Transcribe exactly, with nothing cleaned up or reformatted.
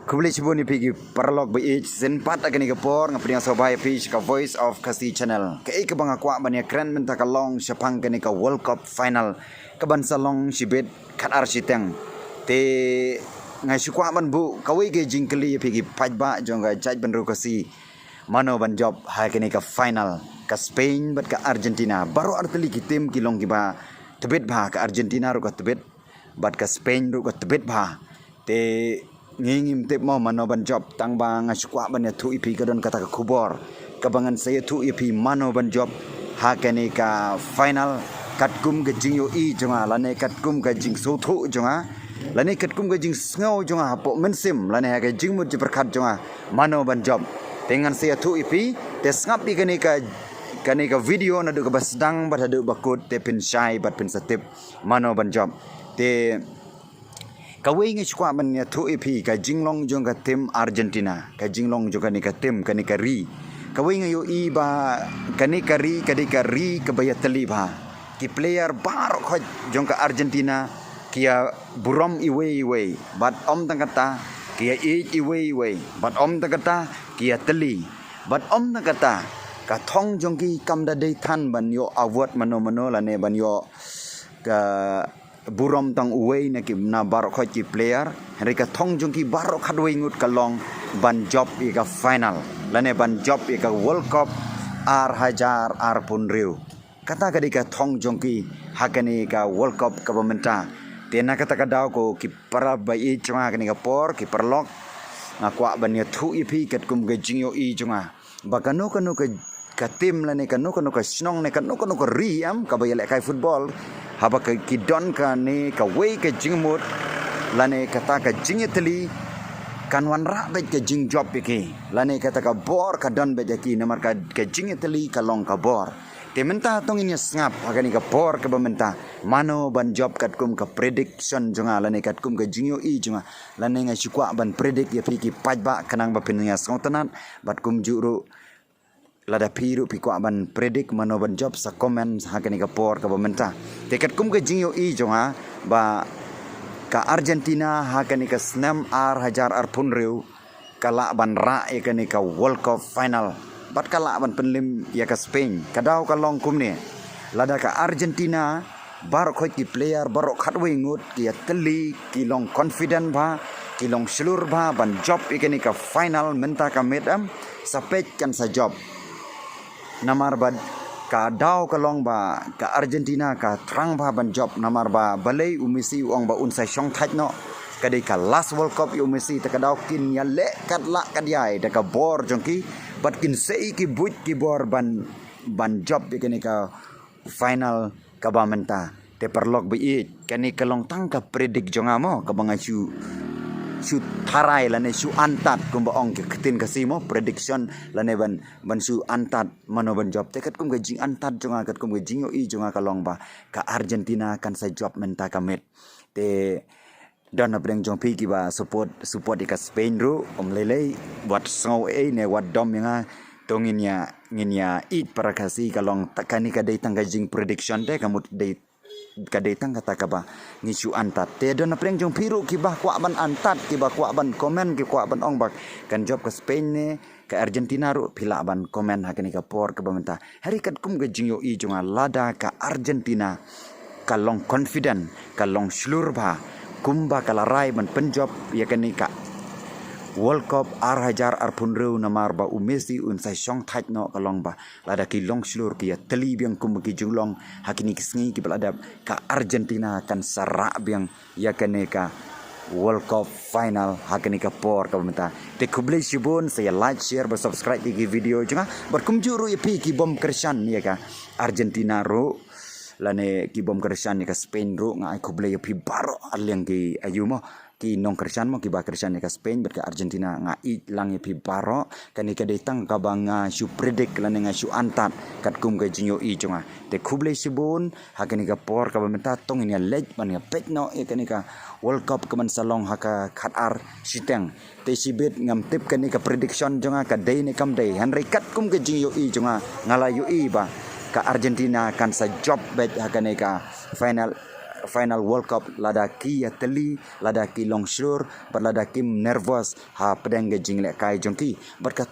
Khublei shibun ïa phi ki paralok ba ïeit, shisien pat ha kane ka por nga pdiang sngewbha ïa phi sha ka Voice of Khasi Channel. Kaei kaba nga kwah ban ïakren mynta ka long shaphang kane ka World Cup final kaban sa long shibit khatar shiteng. Te nga shu kwah ban buh kawei ka jingkylli ïa phi ki paidbah jong ka jaitbynriew Khasi, mano ban jop ha kane ka final, ka Spain bad ka Argentina? Baroh artylli ki tim ki long kiba tbit bha, ka Argentina ruh ka tbit bad ka Spain ruh ka tbit bha. Te ngi ngim tip mo mano ban jop, tang ba nga shu kwah ban ïathuh ïa phi, ka don kata ka khubor kaba ngan sa ïathuh ïa phi mano ban jop ha kane ka final, katkum ka jingïohi jong nga lane katkum ka jingsngewthuh jong nga lane katkum ka jingsngew jong nga hapoh mynsiem lane ha ka jingmut jingpyrkhat jong nga, mano ban jop. Te ngan sa ïathuh ïa phi, te sngap ïa kane ka, kane ka video naduh kaba sdang bad haduh ba kut, te phin shai bad phin sa tip mano ban jop. Te kawei nga shu kwah ban ïathuh ïa phi, ka jinglong jong ka tim Argentina, ka jinglong jong kane ka tim, kane ka ri. Kawei nga ïohi ba kane ka ri ka dei ka ri kaba ïatylli bha. Ki player baroh khoit jong ka Argentina ki ïa burom iwei iwei, bad ym tang kata, ki ïa ïeit iwei iwei, bad ym tang kata, ki ïatylli, bad ym tang kata, ka thong jong ki kam da dei than ban ïoh award mano mano lane ban ïoh ka burom tang uwei na ki, na baroh khoit ki player. Hynrei ka thong jong ki baroh khatwei ngut ka long ban jop ïa ka final lane ban jop ïa ka World Cup ar hajar arphew hynriew. Kata ka dei ka thong jong ki ha kane ka World Cup kaba mynta. Te na kata ka daw ko ki para ba ïeit jong nga ha kane ka por, ki paralok, nga kwah ban ïathuh ïa phi katkum ka jingïohi jong nga ba kano kano ka, ka tim lane kano kano ka shnong ne kano kano ka ri, em, kaba ïalehkai football, haba ka, ki don kane kawei ka jingmut lane kata ka jingïatylli, kan wanrah beit ka jingjop ïa ki lane kata ka bor ka don beit ïa ki, namar ka, ka jingïatylli ka long ka bor. Te mynta to ngin ïa sngap ha kane ka por kaba mynta mano ban jop katkum ka prediction jong nga lane katkum ka jingïohi jong nga. Lane nga shu kwah ban predict ïa phi ki paidbah khnang ba phin ïa sngewtynnat, bad kumjuh ruh lada phi ruh phi kwah ban predict mano ban jop, sa comment ha kane ka por kaba mynta. Te katkum ka jingïohi jong nga ba ka Argentina ha kane ka snem ar hajar arphew hynriew ka lah ban rah ïa kane ka World Cup final bad ka lah ban pynlip ïa ka Spain. Ka daw ka long kumne, lada ka Argentina, baroh khoit ki player baroh khatwei ngut ki ïatylli, ki long confident bha, ki long shlur bha ban jop ïa kane ka final mynta ka miet, em, sa peit kan sa jop. Namar ba ka daw ka long ba ka Argentina ka thrang bha ban jop, namar ba balei u Messi u ong ba un sa shong thait noh, ka dei ka last World Cup ïa u Messi. Te ka daw kin ïaleh katlah katïai da ka bor jong ki bad kin sei ki buit ki bor ban, ban jop ïa kane ka final kaba mynta. Te paralok ba ïeit, kane ka long tang ka predict jong nga mo, kaba nga shu, shu tharai lane shu antad, kumba ong ki ktien Khasi mo, prediction, lane ban, ban shu antad mano ban jop. Te katkum ka jingantad jong nga, katkum ka jingïohi jong nga ka long ba ka Argentina kan sa jop mynta ka miet. Te don na pdeng jong phi kiba support, support ïa ka Spain ruh, ym lei lei wat sngew ei ne wat dom ïa nga. To ngin ïa, ngin ïa ïeit para Khasi, ka long ta-, kane ka dei tang ka jing prediction te, ka mut dei, ka dei tang kata kaba ngi shu antad. Te don na pdeng jong phi ruh kiba kwah ban antad, kiba kwah ban comment, ki kwah ban ong ba kan jop ka Spain ne ka Argentina ruh, phi lah ban comment ha kane ka por kaba mynta. Hynrei katkum ka jingïohi jong nga, lada ka Argentina ka long confident, ka long shlur bha, kumba ka la rai ban pynjop ïa kane ka World Cup ar hajar arphew hynriew, namar ba u Messi un sa shong thait noh, ka long ba lada ki long shlur, ki ïatylli biang kumba ki ju long ha kine ki sngi kiba la dep, ka Argentina kan sa rah biang ïa kane ka World Cup final ha kane ka por kaba mynta. Te khublei shibun, sa ïa like, share bad subscribe ïa ki video jong nga. Bad kumjuh ruh ïa phi kibym kyrshan ïa ka Argentina ruh, lane kibym kyrshan ïa ka Spain ruh, nga ai khublei ïa phi baroh, ar liang ki aïu mo, ki nongkyrshan mo, kiba kyrshan ïa ka Spain bad ka Argentina, nga ïeit lang ïa phi baroh. Kane ka dei tang kaba nga shu predict lane nga shu antad katkum ka jingïohi jong nga. Te khublei shibun, ha kane ka por kaba mynta to ngin ïa leit ban ïa peit noh ïa kane ka World Cup kaban sa long ha ka khatar shiteng. Te shibit ngam tip kane ka prediction jong nga ka dei ne kam dei, hynrei katkum ka jingïohi jong nga, nga la ïohi ba ka Argentina kan sa jop beit ha kane ka final. final World Cup lada ki ïatylli, lada ki long shlur bad lada kim nervous hapdeng ka jinglehkai jong ki. Bad ka